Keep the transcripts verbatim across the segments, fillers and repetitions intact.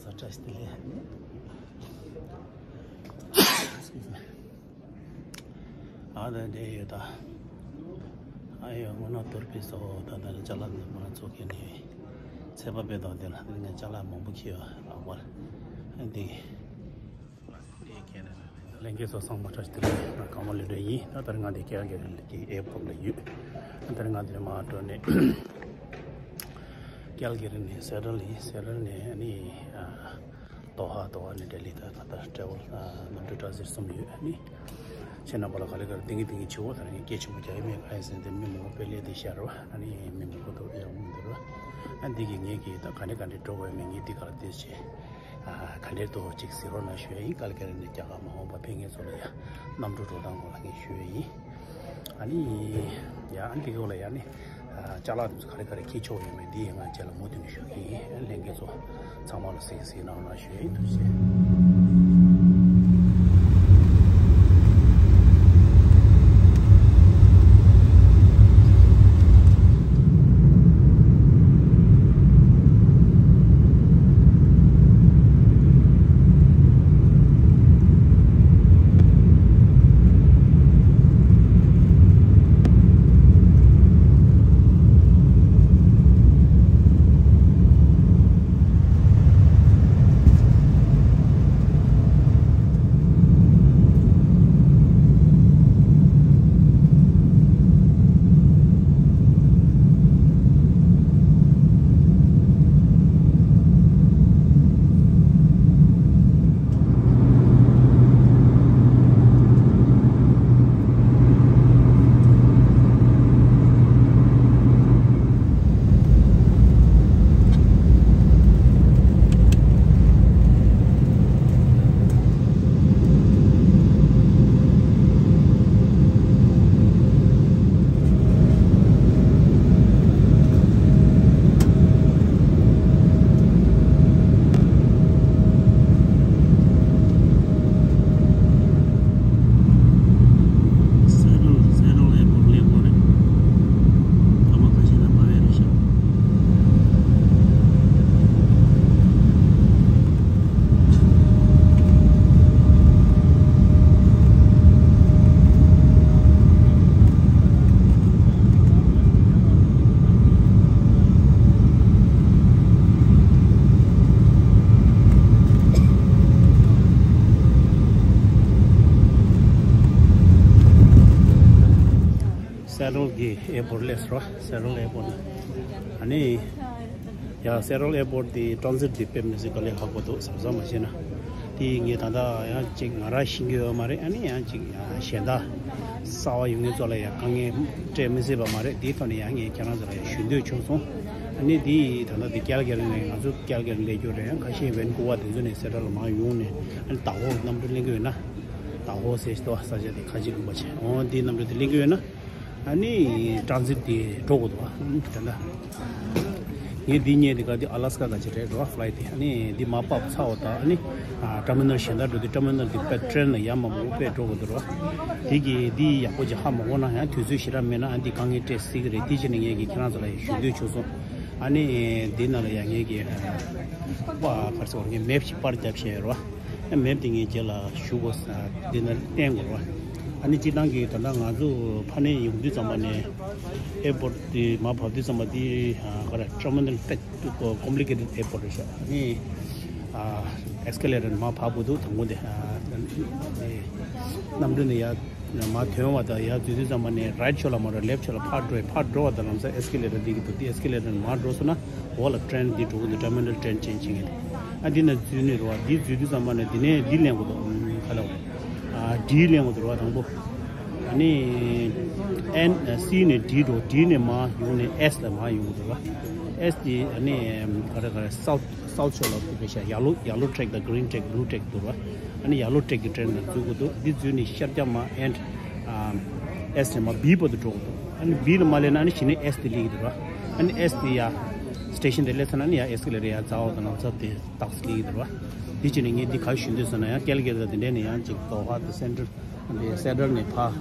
བཀྲ་ཤིས་བདེ་ལེགས། ཨ་ད་འདྲེ་ཡོད་ད། ཨ་ཡོ་སྔོན་ན་དོར་པའི་སོ་ད་ད་ཅ་ལག་འདི་མ་ཚོགས་ཀྱི་ནི་ཚད་པ་དཔེ་དང་དེ་ལ་ངས་ཅ་ལག་མང་པོ་ཁྱེར་ཡོད་ཨ་བར་འདི། ལྷན་རྒྱས་ཚོ་ཚང་མ་བཀྲ་ཤིས་བདེ་ལེགས། ང་ཀརྨ་ལེགས་གྲུབ་ཡིན། ད་ལྟ་ང་འདི་ཀལ་གྷི་རི་གི་ཨེར་པོར་ལ་ཡོད། ད་ལྟ་ང་འདིར་མར་འགྲོ་ནས་ཀལ་གྷི་རི་ནས་སེ་ཊལ་ཡིན། སེ་ཊལ་ནས་ཨ་ནི་ཨ་དོ་ཧ། དོ་ཧ་ནས་ལྡི་ལི། ད་ད་ལྟ་ཊེ་རེ་ཝལ་ཨ་གནམ་གྲུ་ཊེན་སིཊ་གསུམ་ཡོད། ཨ་ནི་ཁྱེད་རྣམ་པ་ལ་ག་ལེ་ག་ལེ་ཏིང་ངེ་ཏིང་ངེ་བྱེད་འོ། ད་ངས་སྐད་ཆེན་པོ་རྒྱག་ཡ་མེད། ཨ་ཡ་སེ་འདི་མི་མང་པོ་དཔེ་སླེབས་བསྡད་ཤག་རོ། ཨ་ནི་མི་མང་པོ་འདུག་ཡག་པོ་མི་འདུག་རོ། ཨ་འདི་གི་ངས་ཀྱིས་ད་ག་འདྲ་ག་འདྲ་འགྲོ་དགོས་མེད་ངས་འདི་ག་ལ་བལྟས་བྱས། ཨ་ག་འདྲས་འདུག་ཅིག་གཟིགས་རོགས་གནང་ཞུ་ཡ་ཡིན། ཀལ་གྷི་རི་ནས་རྒྱ་གར་མ་འོངས་པ་ཕེབས་མཁན་ཚོ་ལ་ཡ་གནམ་གྲུ་འགྲོ་སྟངས་སྐོར་ལ་ངས་ཞུ་ཡ་ཡིན། ཨ་ནི་ཡ་ཨ་འདི་གི་འོག་ལ་ཡ་ནི་ཨ་ཅ་ལག་དེ་ཚོ་ག་རེ་ག་རེ་འཁྱེར་ཆོག་ཡོད་མེད་འདི་ཡང་ང་རྗེས་ལ་མུ་མཐུད་ནས་ཞུ་གི་ཡིན། ཨ་ལྷན་རྒྱས་ཚོ་ཚང་མ་ལ་གཟིགས་གཟིགས་གནང་གནང་ཞུ་ཡ་ཡིན། ཐུགས་རྗེ་ཆེ། སེ་ཊལ་སེ་ཊལ་ཨེར་པོར་ཊི་སླེབས་ཡོད་རེད། ཐ་མ་ཁ་ཤས་ལ་མ་བས་རེད་ཤག་སེ་ཊལ་གི་ཨེར་པོར་ཊི་སླེབས་སོང་། སེ་ཊལ་ཨེར་པོར་ཊི། ཨ་ནི་ཡ་སེ་ཊལ་ཨེར་པོར་ཊི་དེ་ཊེན་སིཊ་དེ་དཔེ་མི་སྲིད་དཀའ་ལས་ཁག་པོ་འདུག་བསམ་བསམ་མ་བྱས་ན། དེ་ངས་ད་ལྟ་ཡང་ཅིག་ང་རང་ཤེས་ཀྱི་ཡོད་མ་རེད། ཨ་ནི་ཡང་ཅིག་ཡང་གཞན་དག་གསར་པ་ཡོང་མཁན་ཚོ་ལ་ཡང་དཀའ་ངལ་སྤྲད་མི་སྲིད་པ་མ་རེད། དེའི་ཐོག་ནས་ཡང་ངས་ཁྱེད་རང་ཚོ་ལ་ཡང་ཞུ་འདོད་བྱུང་སོང་། ཨ་ནི་དེ་ད་ལྟ་དེ་ཀལ་གྷི་རི་ནས་ང་ཚོ་ཀལ་གྷི་རི་སླེབས་རྒྱུ་རེད། ཡང་ཁ་ཤས་ཝན་ཀུ་ཝར་དེ་ཚོ་ནས་སེ་ཊལ་ལ་མར་ཡོང་ནས་ཨ་ནི་ཏའོ་ཧོ་གནམ་གྲུ་ལེན་གྱི་ཡོད་ན། ཏའོ་ཧོ་ཟེར་ཞིག་འདུག་ས་ཆ་དེ་ཁ་ཆེ་ལུང་པ་ཆེ་འོ་དེའི་གནམ་གྲུ་དེ་ལེན་གྱི་ཡོད་ན། ཨ་ནི་ཊེན་སིཊ་དེ་འགྲོ་དགོས་འདུག་ཨ་ནི་ད་ལྟ་ངས་འདི་རྙེད་དེ་ག་དེ་ཨ་ལ་སི་ཀ་ག་ཅིག་རེད་འགྲོ་ཨ་ཕ་ལའི་ཊི་དེ། ཨ་ནི་འདི་མར་ཕབ་ཚར་བ་དང་ཨ་ནི་ཨ་ཊར་མི་ནལ་གཞན་དག་འགྲོ་དུས་ཊར་མི་ནལ་དེ་དཔེ་ཊེན་ལ་ཡར་མར་མང་པོ་དཔེ་འགྲོ་དགོས་འདུག་རོ། དེ་གི་འདི་ཡག་པོ་ཅིག་ཧ་མ་གོ་ན་ཡང་དུས་ཚོད་ཞེ་དྲག་མེད་ན་ཨ་འདི་དཀའ་ངལ་སྤྲད་སྲིད་ཀྱི་རེད། དེ་བྱས་ནས་ངས་ཀྱིས་ཁྱེད་རང་ཚོ་ལ་ཡང་ཞུ་འདོད་བྱུང་སོང་། ཨ་ནི་འདི་ནང་ལ་ཡང་ངས་ཀྱིས་པ་ག་རེ་ཟེར་དགོས་རེད། ངས་མེབ་ཞིག་པར་བརྒྱབ་བཞག་ཡོད་རོ། མེབ་དེ་ངས་རྗེས་ལ་ཞུ་དགོས། འདི་ནས་བསྟན་དགོས་རེད་བ། ཨ་ནི་སྤྱིར་བཏང་གི་ད་ལྟ་ང་ཚོ་ཕ་ནས་ཡོང་དུས་ཙམ་པ་ནས་ཨེར་པོར་ཊི་དེ་མར་བབས་དུས་ཙམ་པ་དེ་ག་རེ་ཊར་མི་ནལ་དཔེ་ཀོམ་པི་ལི་ཀེ་ཊེཌ་ཨེར་པོར་ཊི་རེད་ཤག་ཨ་ནི་ཨེ་སི་ཀེ་ལེ་ཊར་ནས་མར་བབས་དགོས་འདུག་དང་པོ་དེ་གནམ་གྲུ་ནས་ཡར་མར་ཐོན་པ་དང་ཡར་འཛུལ་དུས་ཙམ་པ་ནས་རའིཊ་ཕྱོགས་ལ་མ་འགྲོ་ལེཕཊ་ཕྱོགས་ལ་ཕར་འགྲོ་ཡ། ཕར་འགྲོ་བ་དང་ལམ་སང་ཨེ་སི་ཀེ་ལེ་ཊར་འདི་གི་འདུག་དེ་ཨེ་སི་ཀེ་ལེ་ཊར་ནས་མར་འགྲོ་སོང་ན། འོག་ལ་ཊེན་འདི་འགྲོ་གི་འདུག་ཊར་མི་ནལ་ཊེན་ཅེན་ཇི་བྱེད་མཁན་དེ། ཨ་འདི་ནས་འཛུལ་ནས་རེད་བ། འདི་འཛུལ་དུས་ཙམ་པ་ནས་འདི་ནས་འདི་ལེན་དགོས་འདུག་ཨམ་ག་ལ་བ། ཨ་ཌི་ལེན་དགོས་འདུག་རེད་བ་དང་པོ། ཨ་ནི་ཨེན་སི་ནས་ཌི་འགྲོ། ཌི་ནས་མར་ཡོང་ནས་ཨེས་ལ་མར་ཡོང་དགོས་འདུག་རེད་བ། ཨེས་དེ་ཨ་ནི་ག་རེ་ག་རེ་སའུཐ་སའུཐ་ཕྱོགས་ལ་ཕེབས་ཤག་ཡེ་ལོ་ཡེ་ལོ་ཊེག་དང་གི་རིན་ཊེག་བྷུ་ལུ་ཊེག་འདུག་རེད་བ། ཨ་ནི་ཡེ་ལོ་ཊེག་གི་ཊེན་ལ་འཛུལ་དགོས་འདུག་འདི་འཛུལ་ནས་ཤར་རྒྱག་མར་ཨེན་ཨ་ཨེས་ནས་མར་བི་བར་དུ་འགྲོ་དགོས་འདུག་ཨ་ནི་བི་ལ་མར་སླེབས་ན་ཨ་ནི་གཞི་ནས་ཨེས་དེ་སླེབས་ཀྱི་འདུག་རེད་བ། ཨ་ནི་ཨེས་དེ་ཡ་སི་ཊེ་ཤན་དེ་སླེབས་ཚར་ན་ཨ་ནི་ཡ་ཨེ་སི་ཀེ་ལེ་ཊར་ཡ་རྫ་འོག་དང་ལམ་སང་དེ་ཏོག་ཙམ་སླེབས་ཀྱི་འདུག་རེད་བ། འདི་བྱས་ནས་ངས་འདི་ག་རེ་ཞུ་འདོད་ཟེར་ན་ཡང་ཀལ་གྷི་རི་དང་དེ་འདྲས་ནས་ཡང་ཅིག་དོ་ཧ་དང་སེན་ཊལ་ འདི་སེ་ཊལ་ནས་ཕར་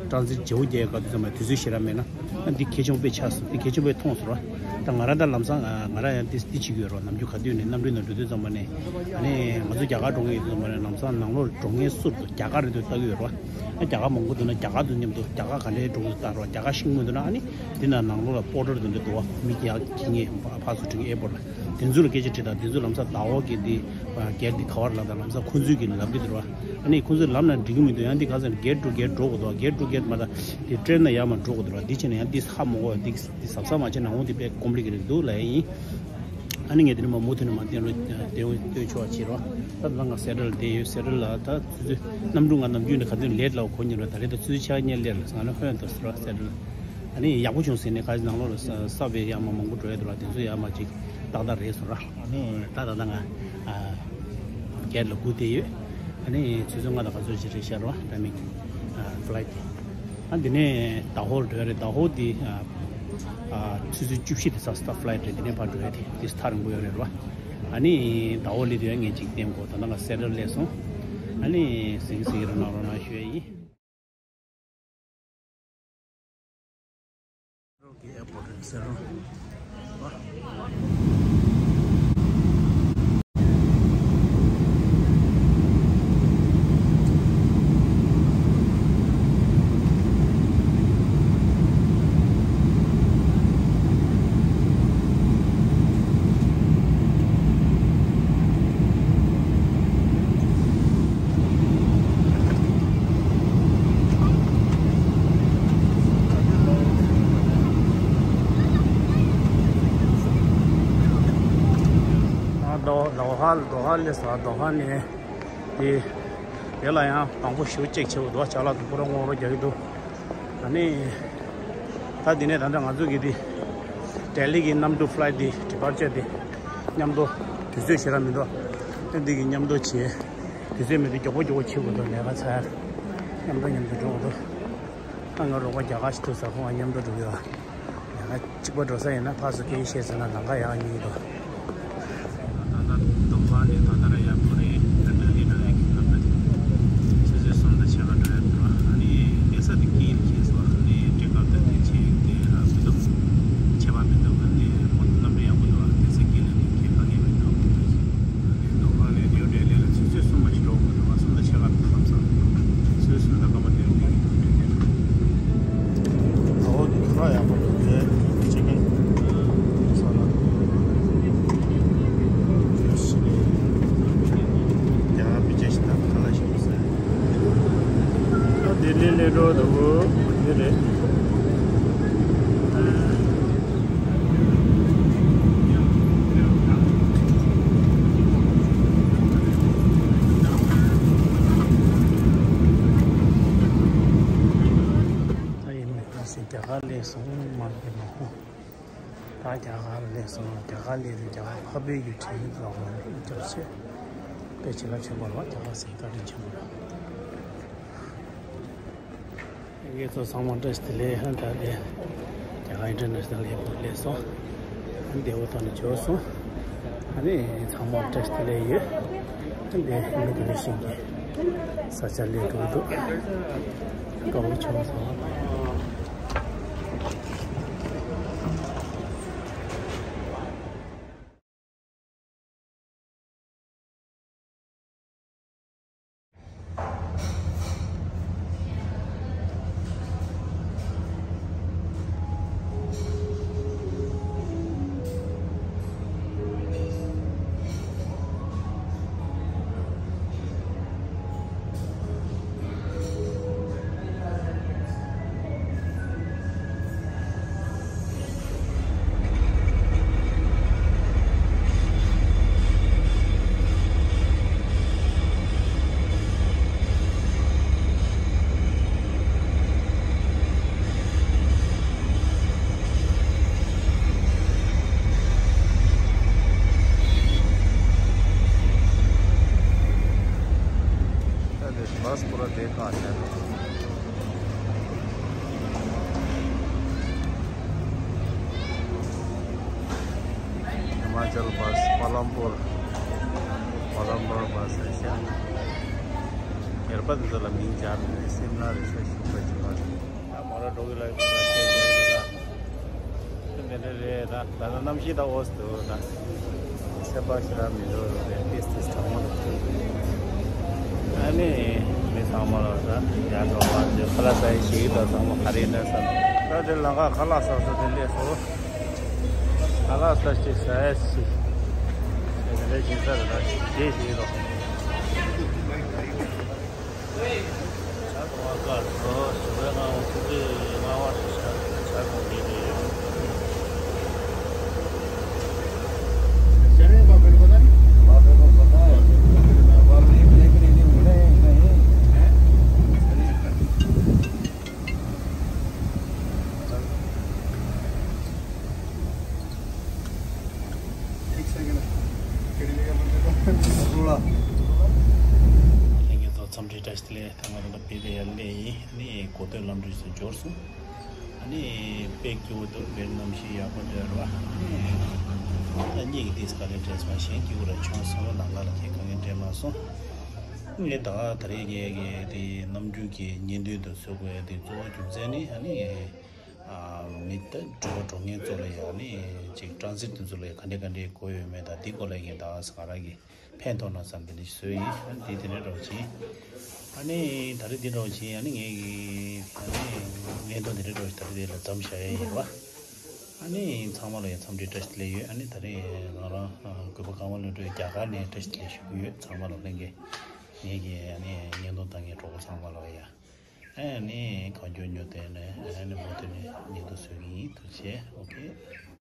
ཊ་རན་སིཊ་བརྗེ་པོ་རྒྱག་ཡག་ག་དུས་ཙམ་པ་དུས་ཚོད་ཞེ་དྲག་མེད་ན། ཨ་འདི་གལ་ཆེན་པོ་དཔེ་ཆགས་སོང་། འདི་གལ་ཆེན་པོ་དཔེ་མཐོང་སོང་ར། ད་ང་རང་ད་ལམ་སང་ང་རང་ཡང་འདི་འདི་བྱེད་ཀྱི་ཡོད་ར། ནམ་རྒྱུན་ག་དུས་ནས་གནམ་གྲུ་ནང་འགྲོ་དུས་ཙམ་པ་ནས། ཨ་ནི་ང་ཚོ་རྒྱ་གར་འགྲོ་མཁན་ཡོད་དུས་ཙམ་པ་ནས་ལམ་སང་ནང་ལོགས་འགྲོ་མཁན་ཟུར་དུ་རྒྱ་གར་རེད་འདུག་ལྟ་གི་ཡོད་ར། ཨ་རྒྱ་གར་མང་པོ་འདུག་ན་རྒྱ་གར་དུ་མཉམ་དུ་རྒྱ་གར་ག་འདྲའི་འགྲོ་གི་འདུག་ལྟ་ར། རྒྱ་གར་ཤིང་མོ་འདུག་ན་ཨ་ནི་འདི་ན་ནང་ལོགས་ལ་པོར་ཊར་འདུག་འདྲ་འདུག་བ། མི་རྒྱག་ཁྱི་ངན་ཕར་ཚུར་འགྲོ་མཁན་ཨེར་པོར་ཊི་ལ། དེ་ཚོ་ལ་སྐད་ཆ་དྲིས་དང་། དེ་ཚོ་ལམ་སང་ཟླ་བ་གི་འདི་གེ་ཊི་འདི་ག་བར་ལབ་དང་ལམ་སང་ཁོང་ཚོས་ཀྱི་ལབ་ཀྱི་འདུག་ར། ཨ་ནི་ཁོང་ཚོས་ལབ་ན་འགྲིག་གི་མི་འདུག་ཡང་འདི་ག་ཚོད་གེ་ཊི་ཊུ་གེ་ཊི་འགྲོ་དགོས་འདུག་གེ་ཊི་ཊུ་གེ་ཊི་མ་གཏོགས་འདི་ཊེན་ནང་ཡར་མར་འགྲོ་དགོས་འདུག་ར། འདི་བྱས་ན་ཡང་འདི་ཧ་མ་གོ། འདི་འདི་གཟབ་གཟབ་མ་བྱས་ན་འོ་འདི་དཔེ་ཀོམ་པི་ལི་ཀེ་ཊེཌ་འདུག་ལབ་ཡ་ཡིན། ཨ་ནི་ངས་དེ་ནས་མ་མུ་མཐུད་ནས་མ་བསྟན་རོགས། བསྟན་བསྟན་ཆོག་བྱེད་རོགས། ད་ད་ང་སེ་ཊལ་བསྡད་ཡོད། སེ་ཊལ་ལ་ད་ཆུ་ཚོད་གནམ་གྲུ་ང་ནམ་རྒྱུན་ནས་ག་དུས་ལེཊ་ལ་གོ་མྱོང་ར། ད་རེས་ད་ཆུ་ཚོད་ཆ་གཉིས་ལེཊ་ལ་ང་ལ་ཧོན་ཏོ་ཟེར་རོགས་སེ་ཊལ། ཨ་ནི་ཡག་པོ་བྱུང་ཟེར་ནས། ག་ནང་ལོགས་ལ་ས་ས་བེ་ཡར་མར་མང་པོ་འགྲོ་ཡ་འདུག་ར། དེ་ཚོ་ཡར་མར་ཅིག་ཏག་ཏག་རེད་སོང་ར། ཨ་ནི་ད་ད་ད་ང་ཨ་གེ་ཊི་ལ་སྒུག་བསྡད་ཡོད། ཨ་ནི་ཆུ་ཚོད་ལྔ་དང་ག་ཚོད་ཅིག་རེད་ཤག་ར། ཊའི་མིང་ཨ་ཕ་ལའི་ཊི། ཨ་འདི་ནས་དཱ་ཧོ་ལ་འགྲོ་ཡ་རེད། དཱ་ཧོ་འདི་ཨ་ཨ་ཆུ་ཚོད་བཅུ་བཞི་དེ་ཚོ་ལ་ཕ་ལའི་ཊི་རེད། འདི་ནས་ཕར་འགྲོ་ཡ་དེ་དེ་ཐག་རིང་པོ་ཡོད་རེད་ར། ཨ་ནི་དཱ་ཧོ་སླེབས་དུས་ཡང་ངས་ཅིག་བསྟན་གོ། ད་ལྟ་ང་སེ་ཊལ་སླེབས་སོང་། ཨ་ནི་ཟིང་ཟིང་རོགས་གནང་རོགས་གནང་ཞུ་ཡ་ཡིན། གི་ཨེར་པོར་ཊི་རེད་ཟེར་རོ། ཨ་དོ་དོ་ཧ་དོ་ཧ་སླེབས་སོང་། དོ་ཧ་ནས་དེ་དེ་ལ་ཡང་དང་པོ་ཞེ་པོ་ཅིག་ཆེ་བོ་འདུག་ཇ་ལག་དང་པོ་རང་སྔོན་རོགས་རྒྱག་གི་འདུག་ཨ་ནི་ད་དེ་ནས་ད་ལྟ་ང་ཚོ་གི་དེ་ལྡི་ལི་གི་གནམ་གྲུ་ཕ་ལའི་ཊི་དེ་ཌི་པར་ཅར་དེ་མཉམ་དུ་དུས་ཚོད་ཞེ་དྲག་མི་འདུག་ཨ་འདི་གི་མཉམ་དུ་བྱས། དུས་ཚོད་མི་འདུག་མགྱོགས་པོ་མགྱོགས་པོ་བྱེད་དགོས་འདུག་ལས་ཀ་ཚར། མཉམ་དུ་མཉམ་དུ་འགྲོ་དགོས་འདུག་ད་ང་རོགས་པ་རྒྱ་གར་ཞིག་འདུག་ས་ཁོང་མཉམ་དུ་འགྲོ་གི་ཡོད། ལས་ཀ་གཅིག་པ་འགྲོ་ས་ཡིན་ན་ཕར་ཚུར་སྐད་ཆ་བཤད་ཟེར་ན་ལམ་ཁ་ཡག་ཉུང་འདུག་ད་ལྟ་དོ་ཧ་ནས་ད་ལྟ་ར་ཡར་པོ་རེད། ད་ལྟ་ལི་འགྲོ་ཡག་གི་ལམ་ཁ་དེ་ཆུ་ཚོད་གསུམ་དང་ཕྱེད་ཀ་འགྲོ་ཡག་འདུག་ཨ་ནི་གེ་སར་དེ་དཀྱིལ་ལ་ཁེལ་སོང་། ཨ་ནི་ཊི་ཀེ་ཊི་དེ་ཆེ་དེ་ཨ་མི་འདུག་ཁྱད་པར་མི་འདུག་ཨ་ནི་མོ་ཊ་གནམ་གྲུ་ཡག་པོ་འདུག་ཨ་གེ་སར་དཀྱིལ་ལ་ནི་ཁྱད་པར་ངེས་མི་འདུག་དོ་ཧ་ནས་ནིའུ་ལྡི་ལི་ལ་ཆུ་ཚོད་གསུམ་མ་ཞིག་འགྲོ་དགོས་འདུག་གསུམ་དང་ཕྱེད་ཀ་འདུག་ལམ་སང་ཆུ་ཚོད་གསུམ་དང་སྐར་མ་བདུན་འདུག་ཨོ་དེ་ཁོ་ར་ཡག་པོ་འདུག་དེ་ཅི་ཀན་ས་ལ་ཡོད་སྲིད་ཀྱི་རྒྱ་གར་པི་ཅེ་ཞིག་དང་ཁ་ལག་ཞིག་ཟ། ཨ་དེ་ལི་ལི་འགྲོ་འདུག་དེ་རེད། ད་ཡིན་ནའི་ཁ་སང་རྒྱ་གར་སླེབས་སོང་མ་གི་ནོ། ད་རྒྱ་གར་སླེབས་སོང་། རྒྱ་གར་སླེབས་དུས་རྒྱ་གར་འཕགས་པའི་ཡུལ་དྲན་ལོག་ལ་སྐྱབས་ཆེ་དཔེ་བྱིན་རླབས་ཆེན་པོ་ལ་རྒྱ་གར་ཟེར་བཀའ་དྲིན་ཆེན་པོ་ལ། ངེད་ཚོ་ཚང་མ་བཀྲ་ཤིས་བདེ་ལེགས། ད་ལྟ་རྒྱ་གར་ཨིན་ཊར་ནེ་ཤ་ནལ་ཨེར་པོར་ཊི་སླེབས་སོང་། བདེ་པོ་ཐོག་ནས་འབྱོར་སོང་། ཨ་ནི་ཚང་མ་བཀྲ་ཤིས་བདེ་ལེགས་ཡོད། ཨ་ནི་མི་དེ་ནི་ཤིང་གི་ས་ཆ་སླེབས་འགྲོ་འདུག་དགའ་པོ་བྱུང་སོང་། ད་དེ་བྷ་སི་ཁོ་ར་དེ་ཁ་ཤར། ཧི་མ་ཅལ་བྷ་སི། པ་ལམ་པུར། པ་ལམ་པུར་བྷ་སི་ཤར། ཉེར་པ་འདི་ཚོ་ལ་མིང་སྦྱར་ནས་སིམ་ལ་རེད་ཤག་ཞུ་བ་ཞུ་བ་རེད། ད་མོ་ར་འགྲོ་གི་ལ་ཡོད་པ་སྐད་ཆ་ཡོད་ལ། དེ་འདྲ་རེད་ད། ད་ལྟ་གནམ་གཤིས་ད་འོ་སི་འདུག་ད། སེམས་པ་ཞེ་དྲག་མི་འགྲོ་རེད། ཏིས་ཏིས་གྲང་མོ་རེད། ཨ་ནི་མི་ཚང་མ་ལ་ད་ཡར་འགྲོ་བ་འདི་ཁ་ལག་ཟ་ཡི་ཞིག་ད་ཚང་མ་ག་རེ་ཡིན་ན་ཟ། ད་དེ་ལམ་ཁ་ཁ་ལག་ཟ་ས་དེ་སླེབས་སོང་། ཁ་ལག་ཟ་ཞིག་ཟ་ཡ་ཞིག་དེ་འདྲ་ཞིག་ཟ་རེད་ད་ཞིག་དེ་ཞིག་རོ། ལྷན་རྒྱས་ཚོ་འཚམས་འདྲི་བཀྲ་ཤིས་བདེ་ལེགས། ད་ང་རང་ད་བི་ལ་ཡར་སླེབས་ཡིན། ཨ་ནི་གོ་ཐོས་ལམ་འགྲུལ་སུ་འབྱོར་སོང་། ཨ་ནི་དཔེ་སྐྱིད་པོ་འདུག་དཔེ་གནམ་གཤིས་ཡག་པོ་འདུག་ར། ཨ་ནི་ད་གཉིད་ཀྱི་ཏིས་ག་ལེར་བྲེལ་སོང་། གཞན་སྐྱིད་པོ་ར་བྱུང་སོང་། ལམ་ཁ་ལ་ཁྱེད་གང་ཡང་བྲེལ་མ་སོང་། ངས་ད་ད་རེས་ངས་ཀྱི་དེ་གནམ་གྲུ་གི་བརྙན་ཐུང་དུ་བཟོ་དགོས་ཡ་དེ་གཙོ་བོ་རྒྱུ་མཚན་ནི་ཨ་ནི། ཨ་མི་ད་འགྲོ་འགྲོ་མཁན་ཚོ་ལ་ཡང་ནི་ཅིག་ཊ་རན་སིཊ་དེ་ཚོ་ལ་ཡང་ག་འདྲ་ག་འདྲ་དགོས་ཡོད་མེད་དང་འདི་སྐོར་ལ་ཡང་ད་ང་རང་གིས་ཕན་ཐོགས་ན་བསམ་པའི་འདི་བཟོས་ཡིན། ཨ་འདི་དེ་འདྲ་འདྲ་བོ་ཅིག་ཨ་ནི་ད་རེས་འདི་འདྲ་བོ་ཅིག་ཨ་ནི་ངས་ཀྱི་ཨ་ནི་བརྙན་ཐུང་འདི་འདྲ་འདྲ་བོ་ཞིག་ད་རེས་འདི་ལ་མཚམས་བཞག་ཡ་ཡིན་པ། ཨ་ནི་ཚང་མ་ལ་ཡང་འཚམས་འདྲི་བཀྲ་ཤིས་བདེ་ལེགས་ཡོད། ཨ་ནི་ད་རེས་ང་རང་གུས་པ་ཀརྨ་ལྷུན་གྲུབ་རྒྱ་གར་ནས་བཀྲ་ཤིས་བདེ་ལེགས་ཞུ་གི་ཡོད། ཚང་མ་ལ་ལྷན་རྒྱས་ངས་ཀྱི་ཨ་ནི་བརྙན་ཐུང་ལྟ་མཁན་གྲོགས་པོ་ཚང་མ་ལ་ཡ། ཨ་ནི་གང་མགྱོགས་མགྱོགས་དེ་ནས་ཨ་ནི་མུ་མཐུད་ནས་བརྙན་ཐུང་བཟོ་གི་ཡིན། ཐུགས་རྗེ་ཆེ། ཨོ་ཁེ།